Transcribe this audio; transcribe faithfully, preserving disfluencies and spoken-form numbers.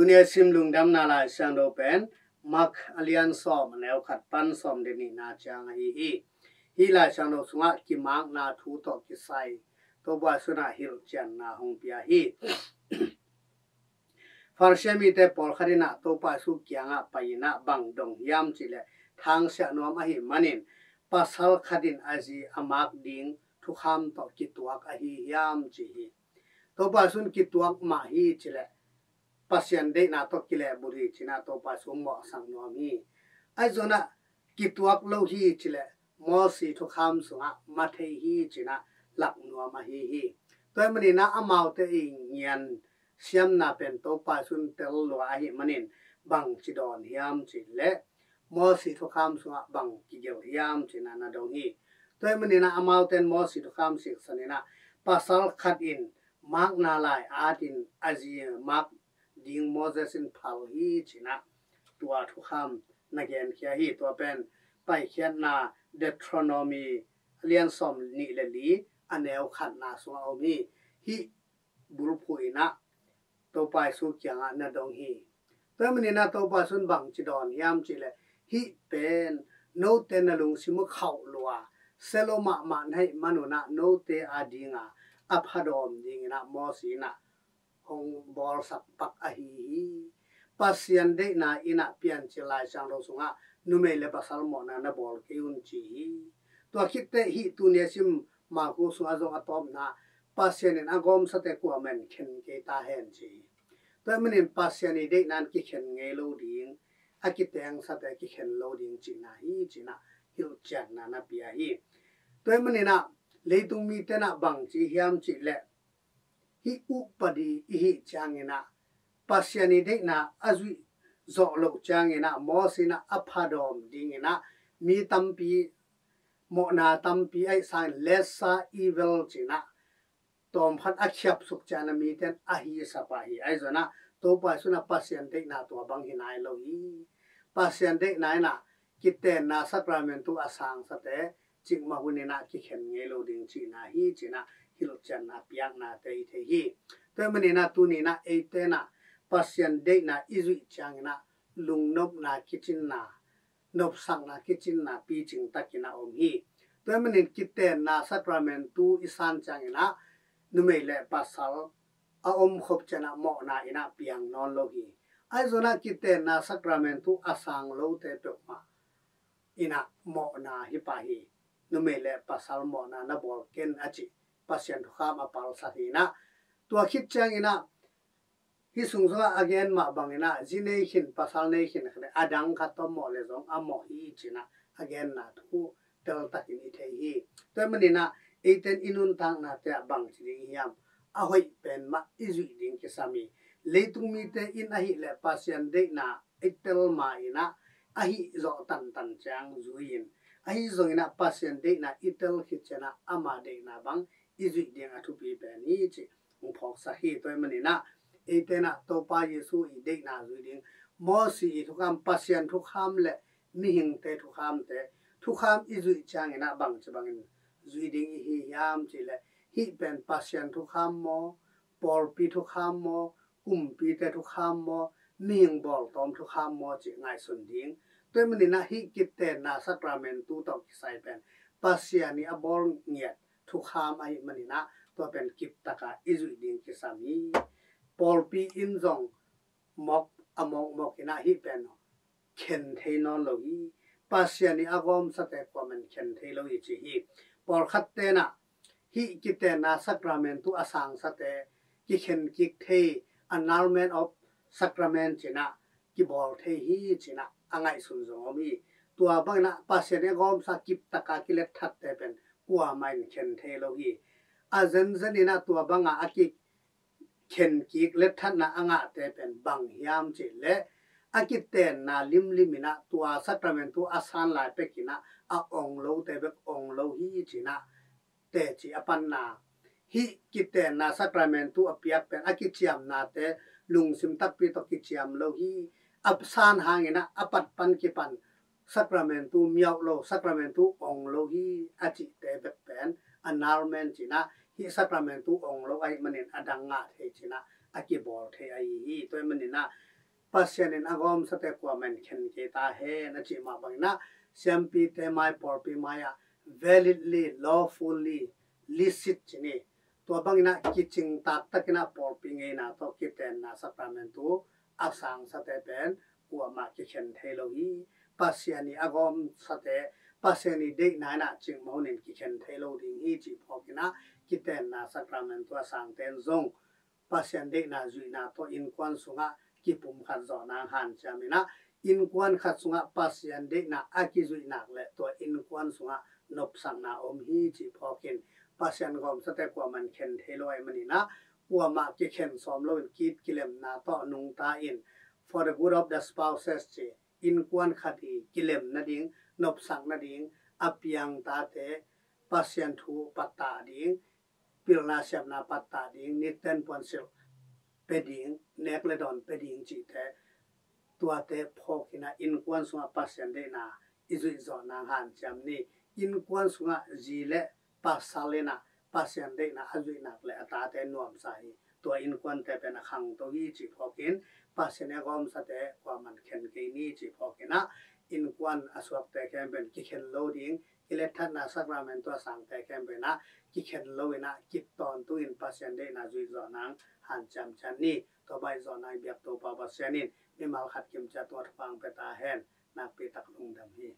Tuni a sim lungdamna Lai Siangtho pen Mark a lian sawm, a neu khat pan sawm le nihna ciang ahi hi. Hih Lai Siangtho sungah kimakna thu tawh kisai Topa Jesu in ah hilhcianna hong pia hi. Farisi mite pawlkhat in ah Topa Jesu kiangah pai in ah bang dong hiam cih leh, thangsiah nuam ahih manin pasal khat in a zi a mak ding thukham tawh kituak ahi hiam, ci hi. Topa Jesu in kituak mah hi ci leh, Pasian deihna tawh kilehbulh hi ci-in ah Topa Jesu mawhsak nuam hi. Ahi zongin ah kituak lo hi ci leh, Moses thukham sungah mah thei hi ci-in ah lak nuam ahi hi. Tua ahih manin ah amaute i ngian siamna pen Topa Jesu in tel lua ahih manin bangci dawn hiam cih leh, Moses thukham sungah bang kigelh hiam ci-in ah na dong hi. Tua ahih manin ah amaute in Moses thukham siksan in ah, pasal khat in makna lai at in a zi mak ding Moses in phal hi ci-in ah tua thukham na genkhia hi. Tua pen Paikhiatna, Deuteronomy, a lian sawm nih le li, a neu khatna sungah om hi. Hih bulphuh in ah Topa Jesu kiangah na dong hi. Tua ahih manin ah Topa Jesu in bangci dawn hiam cih leh, hih pen note na lungsim uh khauh lua, sia lo mahmah na hih manun ah note a dinga a phadawm dingin ah Moses in ah hong bawlsak pak ahi hi. Pasian deihna in ah Piancil Lai Siangtho sungah numei le pasal mawhna na bawl kei un ci hi. Tua khit teh hih tuni a sim Marku sungah zong a tawpna, Pasian in a gawmsate kuamah in khen kei ta hen ci hi. Tua ahih manin Pasian i deihna in kikhen ngei lo ding, a kitengsate kikhen lo ding cihna hi ci-in ah hilhcianna na pia hi. Tua ahih manin ah leitung mite in ah bangci hiam cih leh, hih upadi i hih ciangin ah, Pasian i deihna a zuih zawh loh ciangin ah, Moses in ah a phadawm dingin ah mi tampi, mawhna tampi ahih sangin lesser evil ci-in ah tawmkhat a khiapsuk ciangin ah mite in a hisa pah hi. Ahi zongin ah Topa Jesu in ah Pasian deihna tua bang hi nai lo hi. Pasian deihna in ah kitenna sakramentu a sangsate cikmah hun in ah kikhen ngei lo ding cihna hi ci-in ah hilhcianna piaknate i thei hi. Tua ahih manin ah tuni in ah eite in ah Pasian deihna i zuih ciangin ah lungnopna kicinna, nopsakna kicinna picing takin a om hi. Tua ahih manin kitenna sakramentu i san ciangin ah numei le pasal a om khop ciangin ah mawhna in ah piang nawn lo hi. Ahi zongin ah kitenna sakramentu a sang lote peuhmah in ah mawhna hi pah hi. Numei le pasal mawhna na bawl ken a cih Pasian thukham a palsak hi in ah, tua khit ciangin ah hih sung zongah a gen mah bangin ah zi nei khin, pasal nei khin khat le a dang khat tawh mawh le zong a mawh hi ci-in ah a genna thu teltakin i thei hi. Tua ahih manin ah eite in i nuntaknate ah bangci ding i hiam? A hoih pen mah i zuih ding kisam hi. Leitung mite in ahih leh Pasian deihna i tel ma in ah a hih zawh tantan ciang zui in, ahi zongin ah Pasian deihna i tel khit ciangin ah ama deihna bang i zuih ding a thupi pen hi cih hong phawksak hi. Tua ahih manin ah eite in ah Topa Jesu i deihna zui ding, Moses i thukham, Pasian thukham le mihingte thukhamte, thukham i zuih ciangin ah bangci bangin zui ding i hi hiam cih leh, hih pen Pasian thukham maw, pawlpi thukham maw, kumpite thukham maw, mihing bawltawm thukham maw cih ngaihsun ding. Tua ahih manin ah hih kitenna sakramentu tawh kisai pen Pasian i a bawl ngiat thukham ahih manin ah tua pen kiptaka i zuih ding kisam hi. Pawlpi in zong mawk a mawkmawk in ah hih pen khen thei nawn lo hi. Pasian i a gawmsate kuamah in khen thei lo hi ci hi. Pawlkhatte in ah hih kitenna sakramentu a sangsate kikhen kik thei, annulment of sacrament ci-in ah kibawl thei hi ci-in ah a ngaihsun zong om hi. Tua bangin ah Pasian i a gawmsa kiptaka kiletthatte pen kuamah in khen thei lo hi. A zenzen in ah tua banga a ki khen kik letthatna a ngahte pen bang hiam cih leh, a kitenna limlim in ah tua sakramentu a san lai pek in ah a ong lote bek ong lo hi ci-in ah teci a panna. Hih kitenna sakramentu a piak pen a kiciamnate lungsim takpi tawh kiciam lo hi. A san hangin ah a pat pan kipan sakramentu miauh lo, sakramentu ong lo hi a cihte bek pen annulment ci-in ah, hih sakramentu ong lo ahih manin a dang ngah thei ci-in ah a kibawl thei ahi hi. Tua ahih manin ah Pasian in a gawmsate kuaman khen kei ta hen a cih mah bangin ah siampite mai, pawlpi mai ah validly, lawfully, licit ci ni. Tua bangin ah kicing taktakin ah pawlpi ngeina tawh kitenna sakramentu a sangsate pen kuamah kikhen thei lo hi. Pasian i a gawmsate, Pasian i deihna in ah cingmah hunin kikhen thei lo ding hi cih phawkin ah kitenna sakramentu a sangte in zong Pasian deihna zuihna tawh innkuan sungah kipumkhat zawh nang hanciam in ah, innkuan khat sungah Pasian deihna a kizuih nak leh tua innkuan sungah nopsakna om hi cih phawkin Pasian gawmsate kuaman khen thei lo ahih manin ah, kuamah kikhen sawm loin ki-it kilemna tawh nungta in, for the good of the spouses ci, innkuan khat i kilem nading, nopsak nading, a piang tate Pasian thu pattah ding, pilna siamna pattah ding, niten puansilh pia ding, nek le dawn pia ding cihte, tuate phawkin ah innkuan sungah Pasian deihna i zuih zawh nang hanciam ni. Innkuan sungah zi le pasal in ah Pasian deihna a zuih nak leh a tate nuamsa hi. Tua innkuante pen a khangto hi cih phawkin Pasian i a gawmsate kuaman khen kei ni cih phawkin ah, innkuan a suakte khempeuh in kikhen lo ding, kiletthatna sakramentu a sangte khempeuh in ah kikhen lo in ah, kip tawntungin Pasian deihna zuih zawh nang hanciam ciat ni. Tua baih zawh nang i biak Topa Pasian in mimal khat kim ciat tungah thupha hong pia ta hen. Nakpi tak lungdam hi.